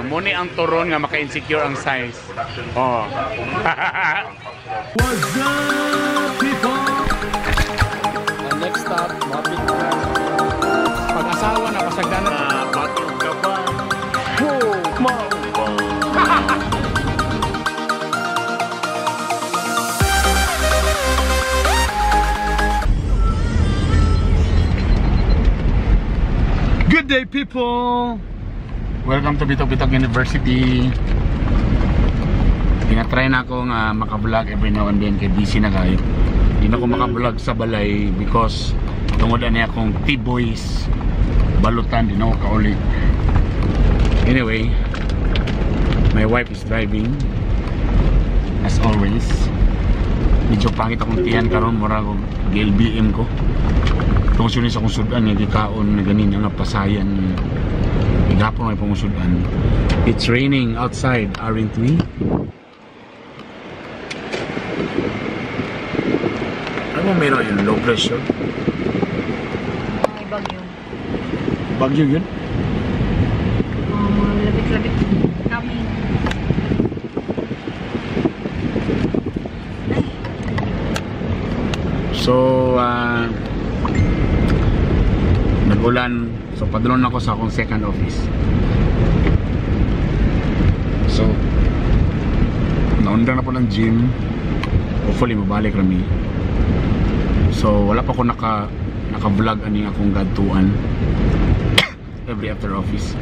Mo ni ang turon nga maka-insecure ang size. Oh. What's up, people? Ang next stop, mapit na. Pag-asawa na, pasagdanan. Batog ka ba? Whoa, Good day, people. Welcome to Bitoc-Bitoc University. Tinatry na ako nga maka-vlog every now and then kay busy na kayo. Hindi na ako maka-vlog sa balay because tungod ani akong T-boys balutan, di na ako kauli. Anyway, my wife is driving as always. Medyo pangit akong tiyan karon, mura ko GLBM ko. Tungod sa akong sudan nga gikaon na ganin nga pasayan. Gapon may pangusudan. It's raining outside, aren't we? Ano meron yung low pressure? May bagyo. Bagyo yun? Mga labit-labit kami. So, nag-ulan. So, padulon ako sa akong second office. So, naundang na po ng gym. Hopefully, mabalik rami. So, wala pa ako naka-vlog ani akong gadtuan. Every after office.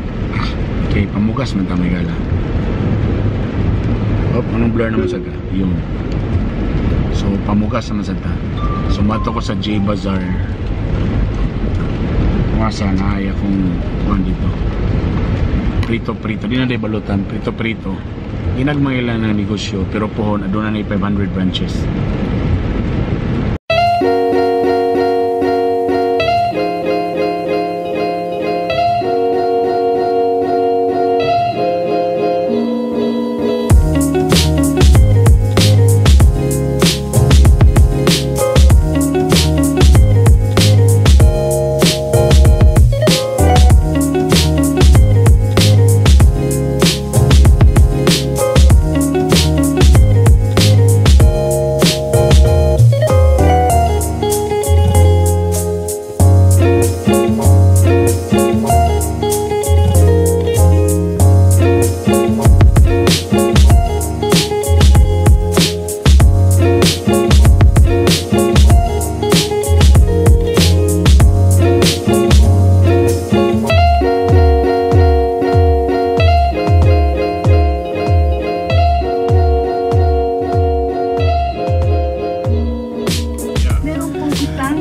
Okay, pamugas man ta may gala. Hop, anong blur naman sa ka? Yun. So, pamugas naman sa ta. So, mato ko sa J Bazaar. Masa na ay akong kuhan dito. Prito-prito. Di na day balutan. Prito-prito. Ginagmay lang ng negosyo. Pero pohon, aduna na 500 branches.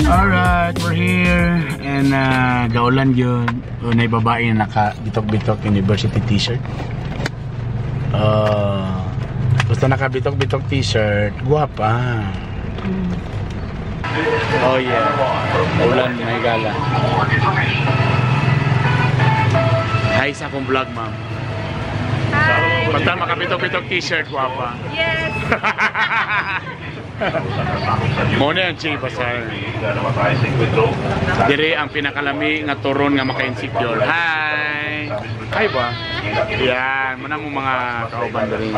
Alright, we're here and gaulan yun. Unay babae na naka Bitoc-Bitoc University t-shirt. Basta naka Bitoc-Bitoc t-shirt, guwapa. Oh yeah, ulan may gala. Hi sa akong vlog, ma'am. Hi! Basta maka Bitoc-Bitoc t-shirt, guwapa. Yes! Muna ang J Bazaar. Dire ang pinakalami nga turon nga maka-insecure. Hi! Hi ba? Yan, muna mo mga kauban diri.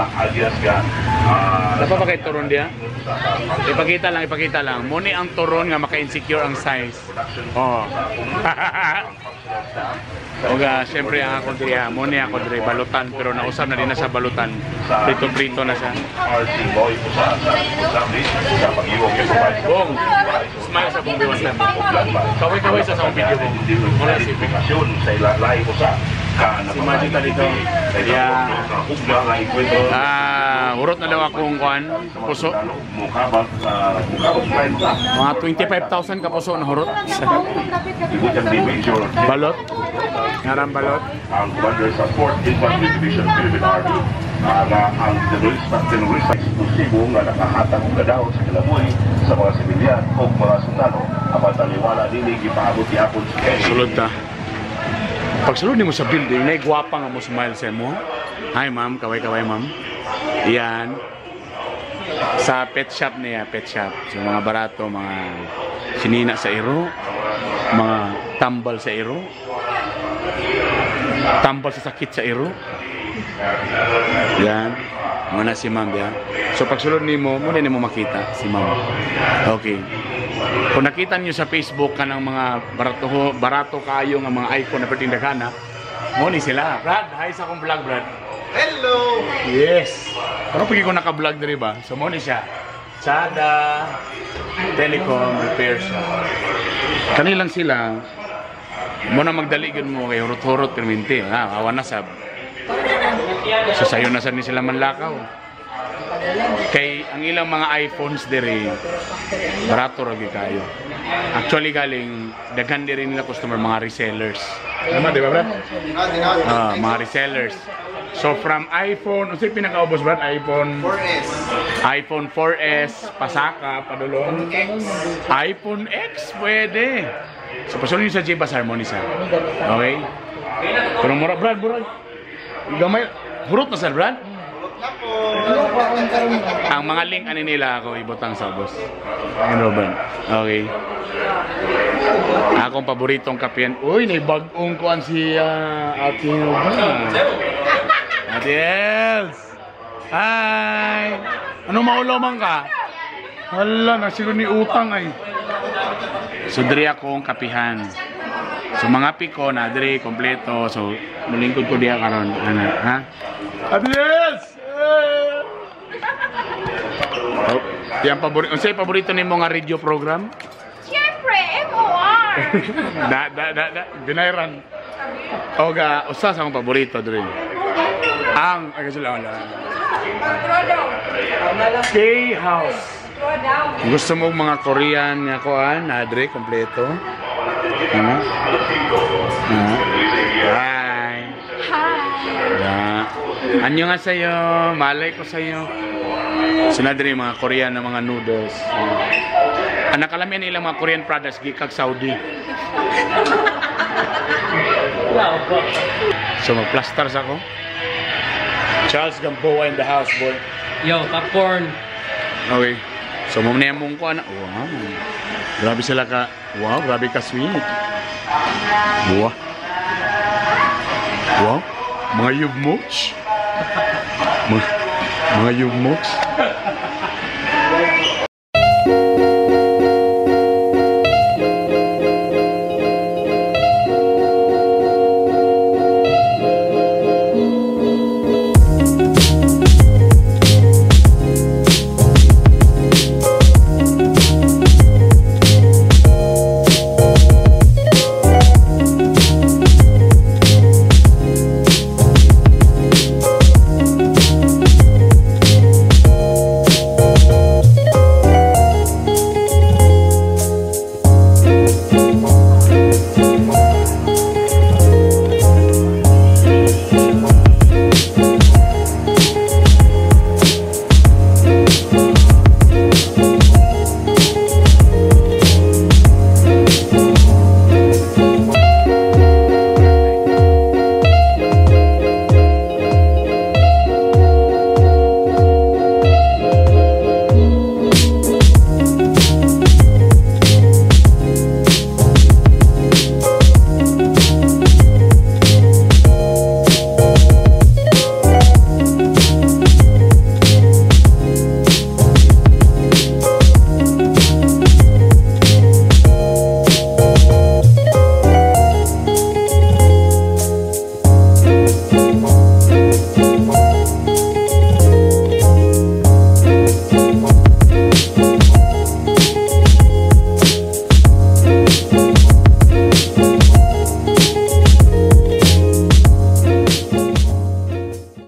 Dapat ba kay turon diya? Ipakita lang, ipakita lang. Muna ang turon nga maka-insecure ang size. Oh. Oga, siyempre ang ako diri ha. Muna ako diri balutan pero nausap na din na sa balutan. Prito-prito na siya. Bong, smile sa bong biwan time. Kaway-kaway sa sa video bong. Wala si Si Magic ta dito. Yeah. Urot na daw akong kuan, puso. Mga 25,000 ka puso na hurot. Balot. Ngaran balot. Ang commander sa 4th Infantry Division Philippine Army nga ang terorista eksplosibo nga nakahatag og kadaot sa kinabuhi sa mga sibilyan o mga sundalo apan taliwala nini gipaabot gihapon sa Sulod ta. Pagsulod nimo sa building, nay gwapa nga mo smile sa mo. Hi ma'am, kaway-kaway ma'am. Iyan. Sa pet shop niya, pet shop. So mga barato, mga sinina sa iro, mga tambal sa iro, tambal sa sakit sa iro. Yan. Mao na si ma'am diya. So pagsulod nimo, mo na nimo makita si ma'am. Okay. Kung nakita niyo sa Facebook kanang mga barato barato kaayo nga mga iPhone na perting daghana, mo ni sila. Brad, hi sa akong vlog, Brad. Hello! Yes. Pero pag ko naka-vlog diri ba? So mo ni siya. Chada Telecom Repair Shop. Kanilang sila mo na magdali gyud mo kay hurot-hurot perminti. Ha, awa na sab. So sayo na sad ni sila manlakaw. Kay ang ilang mga iPhones diri barato ra gyud kayo. Actually galing daghan diri nila customer mga resellers. Tama di ba, Brad? Ah, mga resellers. So from iPhone, unsay pinakaubos, Brad? iPhone 4S. iPhone 4S, pasaka, padulong. iPhone X, pwede. So pasulod niyo sa J Bazaar mo ni sir. Okay? Pero mura, Brad, mura. Gamay, hurot na sir, Brad. Ang mga link ani nila ako ibutang sa boss. Ayun, Robert. Okay. Akong paboritong kapian. Uy, naibag-ong kuan si Ate Robert. Ate Els! Hi! Ano maulaw man ka? Hala, nasiguro ni utang ay. So, diri akong kapihan. So, mga piko na diri kompleto. So, mulingkod ko diya karon. Ana, ha? Ate Els! Eh! Oh, yang paborito, unsay paborito nimo nga radio program? Siyempre, MOR! Da da da da binayran. Oga, usa sa akong paborito diri. Ang ay sila wala. K House. Gusto mo mga Korean nga kuan, na diri kompleto. Ano? Ah. Hi. Hi! Ya. Anyo nga sa'yo, malay ko sa'yo. So na diri mga Korean na mga noodles. Ang nakalamian nila mga Korean products gikag Saudi. So magplaster sa ako. Charles Gamboa in the house, boy. Yo, popcorn. Okay. So mo na mong kuan. Wow. Grabe sila ka. Wow, grabe ka sweet. Wow. Wow. Mga yugmoch. Mga yugmoch.